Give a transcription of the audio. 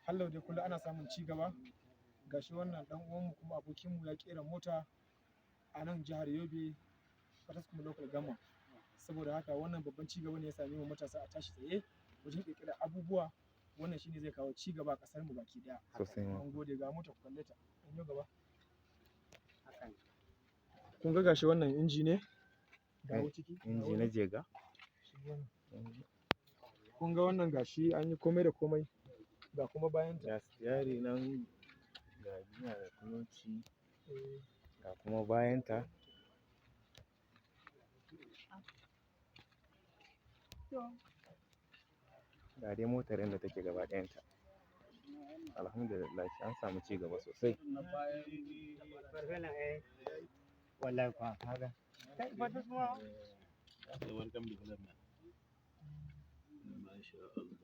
Hallau dai kullum ana samun ci gaba. Gashi wannan ɗan uwanmu kuma abokinmu ya ƙera mota a nan jihar Yobe, Potiskum Local Government. Saboda haka wannan babban ci gaba ne ya same mu matasa, a tashi tsaye wajen ƙirƙirar abubuwa. Wannan shine zai kawo ci gaba a ƙasar mu baki ɗaya. Sosai ma. Mun gode, ga mota, ku kalle ta. In yo gaba. Kun ga gashi wannan inji ne? Dawo ciki. Inji na jega. Kun ga wannan gashi an yi komai da komai, ga kuma bayan ta. Ga sitiyari nan, ga giya da kuloci, ga kuma bayan ta. Ga dai motar yadda take gaba ɗayanta. Alhamdulillah, an samu ci gaba sosai. Wallahi kuwa kaga. Welcome development. Masha Allah.